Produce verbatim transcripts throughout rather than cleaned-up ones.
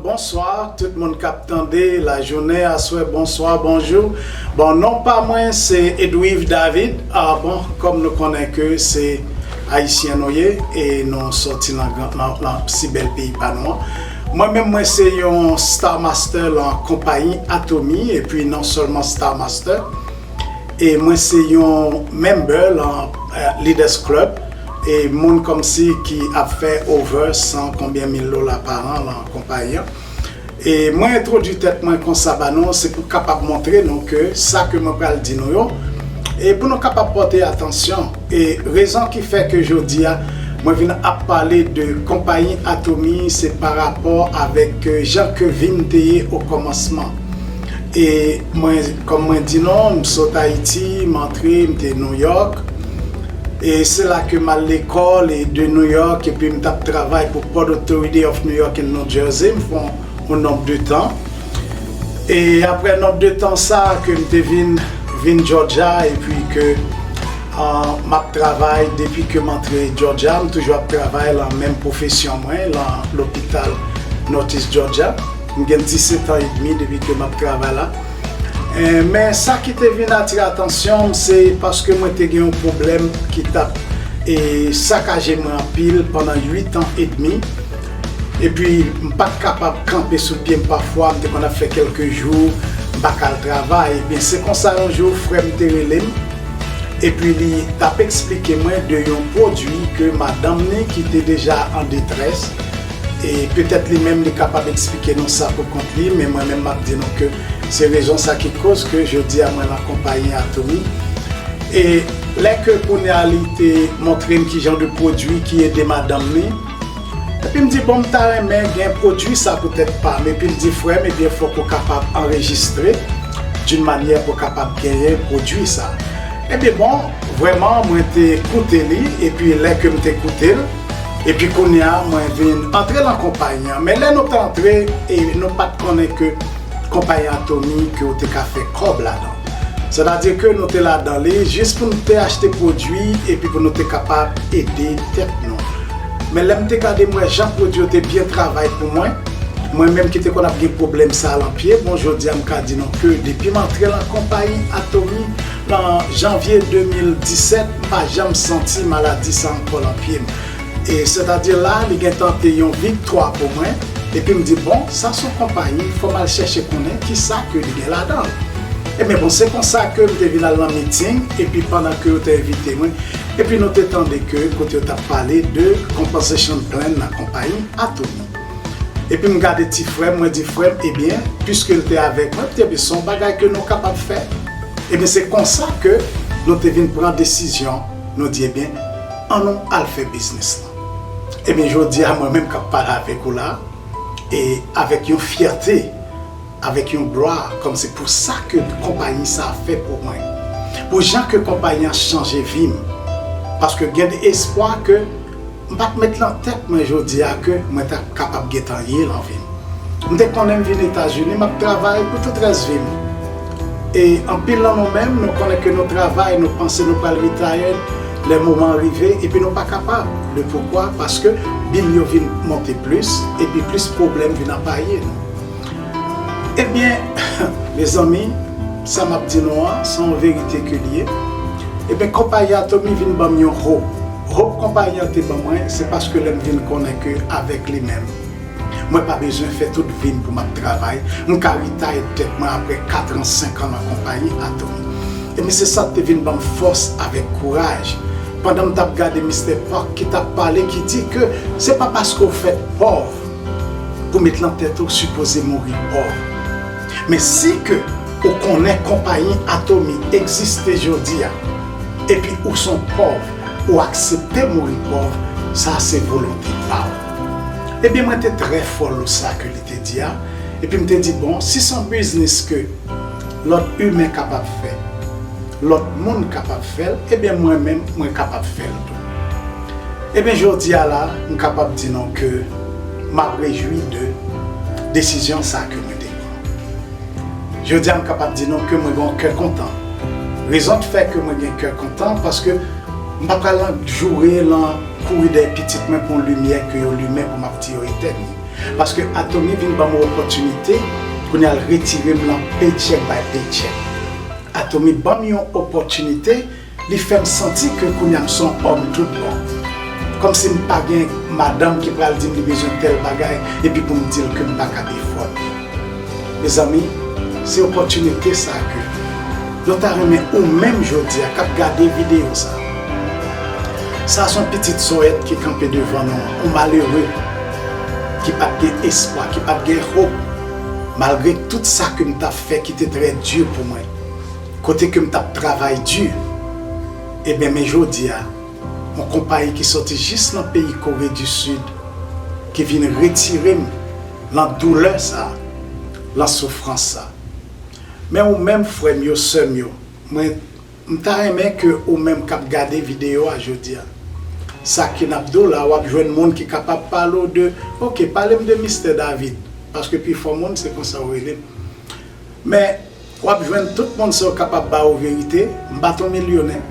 Bonswa, tout moun k ap tande, lajounen, aswè, bonswa, bonjou. Bon, non pa mwen, se Edwive David. Ah, bon, kòm nou konnen ke se Ayisyen nou ye, e nou sòti nan, gran- nan, nan si bèl peyi pa nou an. Mwen menm, mwen se yon Star Master lan konpayi Atomy, epi non sèlman Star Master, e mwen se yon member lan eh, Leaders Club, e moun kòmsi ki ap fè over san konbyen mil dola pa an lan konpayi an. E mwen entwodui tèt mwen konsa ba nou, se pou kapab montre nou ke sa ke mwen pral di nou yo, e pou nou kapab pòte atansyon. E rezon ki fè ke jodi a, mwen vin ap pale de konpayi Atomy, se pa rapò avèk eh, jan ke vi m te ye o kòmansman. E mwen, kòm mwen di nou, m sot Ayiti, m antre, m te New York. E se la ke m al lekòl e de New York, epi m t ap travay pou Port Authority of New York and New Jersey, m fè yon, yon nonb de tan. E apre nonb de tan sa ke m te vin, vin Georgia, epi ke ah, m ap travay depi ke m antre Georgia, m toujou ap travay lan menm pwofesyon mwen, lan lopital Northeast Georgia. M gen disèt an edmi depi ke m ap travay la. Eh, men sa ki te vin atire atansyon m, se paske mwen te gen yon pwoblèm ki t ap eh, sakaje mwen anpil pandan uit an edmi. Epi, m pa t kapab kanpe sou pye m pafwa, m te konn ap fè kèlke jou, m pa ka al travay. Ebyen, se konsa yon jou, frè m te rele m, epi li t ap eksplike mwen de yon pwodui ke madanm ni ki te deja an detrès, e petèt li menm li kapab eksplike nou sa pou kont li, men mwen menm m ap di nou ke se rezon sa ki koz ke jodi a mwen lan konpayi Atomy. E lè ke kounye a li te montre m ki jan de pwodui ki ede madanm ni, epi m di, bon, m ta renmen gen pwodui sa pou tèt pa m. Epi l di, frè m, ebyen, fòk ou kapab anrejistre d'une manière pou kapab genyen pwodui sa. Ebyen, bon, vrèman, mwen te koute li, epi lè ke m te koute l, epi kounye a, mwen vin antre lan konpayi an. Men lè nou te antre, e nou pa t konnen ke konpayi Atomy ke w te ka fè kòb ladan. Sètadi ke nou te ladan li jis pou nou te achte pwodui epi pou nou te kapab ede tèt nou. Men lè m te gade, m wè jan pwodui yo te byen travay pou mwen, mwen menm ki te konn ap gen pwoblèm sa a lan pye, bon, jodi a m ka di nou ke depi m antre lan konpayi Atomy lan janvye de mil disèt, m pa janm santi maladi sa ankò lan pye m. E sètadi la, li gentan te yon viktwa pou mwen. Epi m di, bon, sa se yon konpayi, fò m al chèche konnen kisa ke li gen ladan l. Ebyen, bon, se konsa ke m te vin al nan miting, epi pandan ke yo te envite mwen, epi nou te tande ke kote yo t ap pale de compensation plan nan konpayi Atomy. Epi m gade ti frè m, mwen di, frè m, ebyen, piske l te avèk mwen, m di, ebyen, se yon bagay ke nou kapab fè. Ebyen, se konsa ke nou te vin pran desizyon, nou di, ebyen, annou al fè biznis lan. Ebyen, jodi a, mwen menm k ap pale avèk ou la, e avèk yon fyète, avèk yon glwa, kòm se pou sa ke konpayi sa a fè pou mwen. Pou jan ke konpayi an chanje vi m. Paske gen de espwa ke m pa t met lan tèt mwen jodi a ke mwen ta kapab gentan ye lan vi m. M te konnen m vin Etazini, m ap travay pou tout rès vi m. E anpil nan nou menm, nou konnen ke nou travay, nou panse nou pral retired, lè moman an rive, epi nou pa kapab. Le poukwa? Paske bil yo vin monte plis, epi plis pwoblèm vin anpaye nou. Ebyen, mezanmi, sa m ap di nou an, se yon verite ke l ye. Ebyen, konpayi Atomy vin ban m yon hope. Hope konpayi an te ban mwen, se paske lè m vin konnen ke avèk li menm, mwen pa bezwen fè tout vi m pou m ap travay. M ka retire tèt mwen apre kat an, senk an nan konpayi Atomy. Ebyen, se sa k te vin ban m fòs avèk kouraj. Pandan m t ap gade mistè Park ki t ap pale, ki di ke se pa paske w fèt pòv pou met lan tèt ou sipoze mouri pòv. Men si ke ou konnen konpayi Atomy egziste jodi a, epi ou se yon pòv, ou aksepte mouri pòv, sa se volonte pa w. Ebyen, mwen te trè fò lo sa ke li te di a, epi m te di, bon, si se yon biznis ke lòt imen kapab fè, lòt moun kapab fè l, ebyen, mwen menm, mwen kapab fè l tou. Ebyen, jodi a la, m kapab di nou ke m ap rejwi de desizyon sa ke mwen te pran. Jodi a, m kapab di nou ke mwen gen yon kè kontan. Rezon k fè ke mwen gen kè kontan, paske m pa pral joure lan kouri dèyè pitit mwen pou yon limyè ke yo limen pou m ap di yo etèn li. Paske Atomy vin ban m yon opòtinite pou n al retire m nan paycheck by paycheck. Atomy ban m yon opòtinite, li fè m santi ke kounye a m se yon òm tout bon. Kòmsi m pa gen madanm ki pral di m li bezwen tèl bagay, epi pou m di l ke m pa ka efòde. Mezanmi, se opòtinite sa ke yo ta renmen ou menm jodi a k ap gade videyo sa. Sa se yon pitit sòyèt ki kanpe devan nou an, yon malere ki pa t gen espwa, ki pa t gen hope, malgre tout sa ke m t ap fè ki te trè di pou mwen, kote ke m t ap travay di. Ebyen, men jodi a, yon konpayi ki sòti jis nan peyi Kore di Sid, ki vin retire m lan doulè sa, lan soufrans sa. Men ou menm, frè m yo, sè m yo, mwen, m ta renmen ke ou menm k ap gade videyo a jodi a, sa ke n ap di w la, w ap jwenn moun ki kapab pale w de, oke, pale m de Mistè David, paske pifò moun se konsa yo rele m. Men, w ap jwenn tout moun sa yo kapab ba ou verite, m pa t yon milyonè,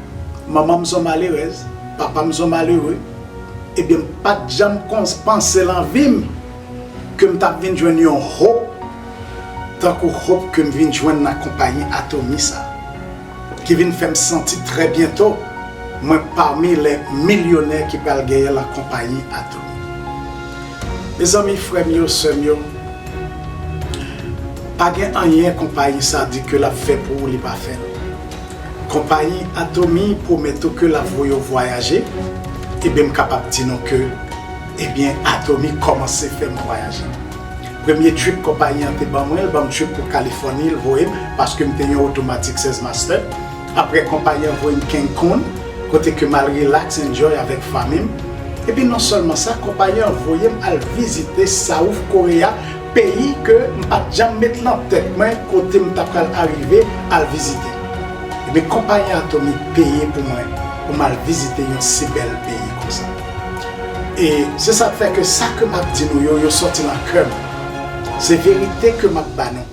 manman m se yon malerèz, papa m se yon malere, ebyen, m pa t janm konn panse lan vi m ke m t ap vin jwenn yon hope tankou hope ke m vin jwenn nan konpayi Atomy sa, ki vin fè m santi trè byento mwen pami lè milyonè ki pral genyen lan konpayi Atomy. Mezanmi, frè m yo, sè m yo, pa gen anyen konpayi sa di ke l ap fè pou ou, li pa fè l. Konpayi Atomy pwomèt ou ke l ap voye w vwayaje, ebyen, m kapab di nou ke, ebyen, Atomy kòmanse fè m vwayaje. Premye trip konpayi an te ban mwen, l ban m trip pou Kalifòni, l voye m, paske m te yon otomatik sèz master. Apre, konpayi an voye m Cancun, kote ke m al relax, enjoy avèk fanmi m. Epi non sèlman sa, konpayi an voye m al vizite South Korea, peyi ke m pa t janm met lan tèt mwen kote m ta pral arive al vizite. Ebyen, konpayi Atomy peye pou mwen, pou m al vizite yon si bèl peyi konsa. E se sa k fè ke sa ke m ap di nou yo, yo sòti nan kè m. Se verite ke m ap ba nou.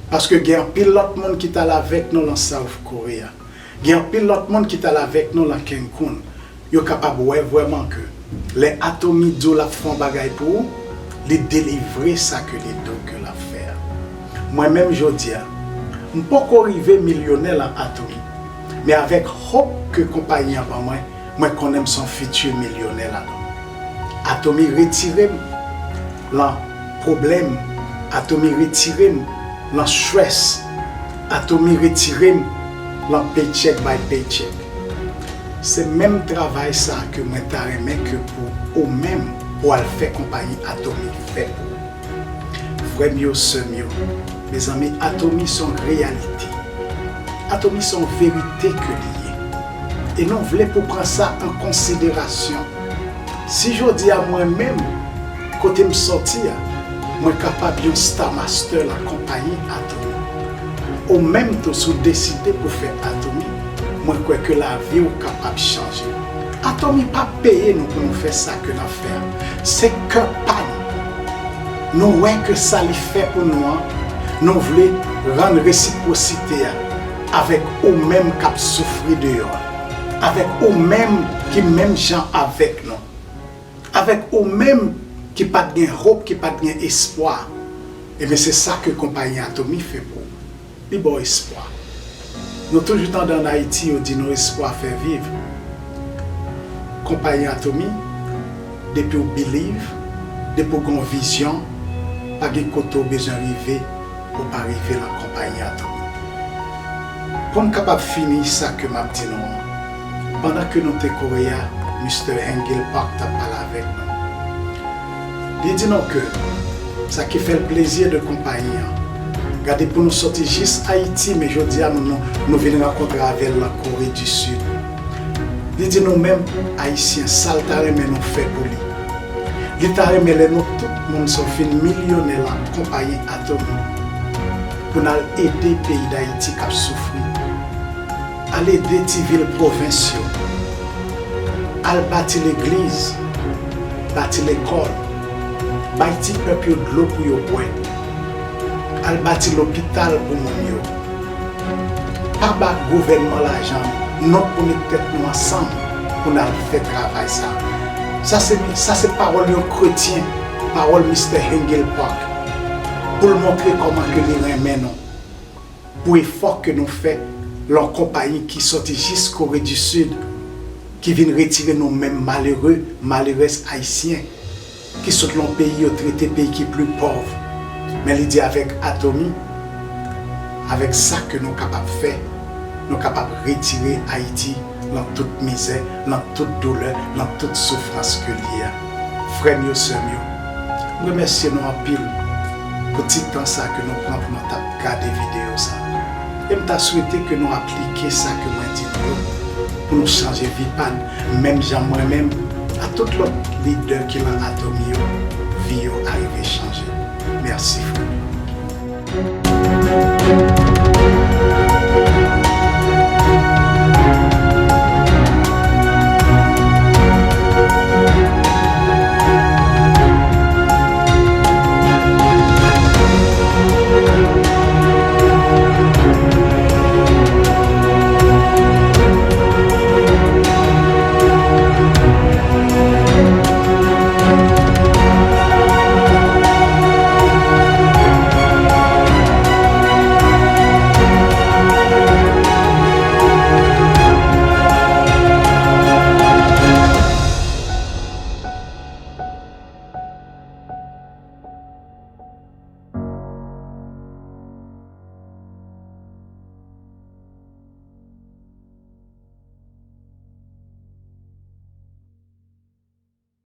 Paske gen anpil lòt moun ki t al avèk nou lan South Korea. Gen anpil lòt moun ki t al avèk nou lan Cancun. Yo kapab wè vrèman ke lè Atomy di w l ap fè yon bagay pou ou, li delivre sa ke li di w ke l ap fè a. Mwen menm jodi a, m poko rive milyonè lan Atomy, men avèk hope ke konpayi an ban mwen, mwen konnen m se yon fiti milyonè ladan. Atomy retire m lan pwoblèm, Atomy retire m lan stress, Atomy retire m lan paycheck by paycheck. Se menm travay sa ke mwen ta renmen ke pou ou menm pou al fè konpayi Atomy fè pou ou. Frè m yo, sè m yo, mezanmi, Atomy se yon reyalite. Atomy se yon verite ke li ye. E nou vle pou pran sa an konsiderasyon. Si jodi a mwen menm, kote m sòti a, mwen kapab yon Star Master lan konpayi Atomy, ou menm tou, si w deside pou fè Atomy, mwen kwè ke lavi w kapab chanje. Atomy pa peye nou pou nou fè sa ke n ap fè a. Se kè pa nou. Nou wè ke sa li fè pou nou an, nou vle rann resipwosite a avèk ou menm k ap soufri deyò a, avèk ou menm ki menm jan avèk nou, avèk ou menm ki pa t gen hope, ki pa t gen espwa. Ebyen, se sa ke konpayi Atomy fè pou ou. Li ba w espwa. Nou toujou tande ann Ayiti, yo di nou espwa fè viv. Konpayi Atomy, depi w believe, depi w gen yon vizyon, pa gen kote w bezwen rive pou w pa rive lan konpayi Atomy. Pou m kapab fini sa ke m ap di nou an, pandan ke nou te Korea, Mistè Hengil Park t ap pale avèk nou. Li di nou ke sa ki fè l plezi de konpayi an, gade pou nou sòti jis Ayiti, men jodi a nou, nou, nou vin rankontre avè l lan Kore di Sid. Li di nou menm Ayisyen, sa l ta renmen nou fè pou li. Li ta renmen lè nou tout moun sa fin milyonè lan konpayi Atomy pou n al ede peyi Dayiti k ap soufri. Al ede ti vil pwovens yo. Al bati legliz, bati lekòl, bay ti pèp yo dlo pou yo bwè. Al bati lopital pou moun yo. Pa ba gouvènman lajan, nou pou met tèt nou ansanm pou n al fè travay sa. Sa se, sa se pawòl yon kretyen. pawòl mistè Hengil Park pou l montre kòman ke li renmen nou, pou efò ke nou fè lan konpayi ki sòti jis Kore di Sid, ki vin retire nou menm malere, malerèz ayisyen ki sot lan peyi yo trete peyi ki pli pòv. Men li di avèk Atomy, avèk sa ke nou kapab fè, nou kapab retire Ayiti lan tout mizè, lan tout doulè, lan tout soufrans ke l ye a. Frè m yo, sè m yo, m remèsye nou anpil pou ti tan sa ke nou pran pou nou t ap gade videyo sa. E m ta swete ke nou aplike sa ke mwen di nou yo pou nou chanje vi pa n, menm jan mwen menm, a tout lòt lidè ki lan Atomy yo, vi yo arive chanje. Mèsi, frè.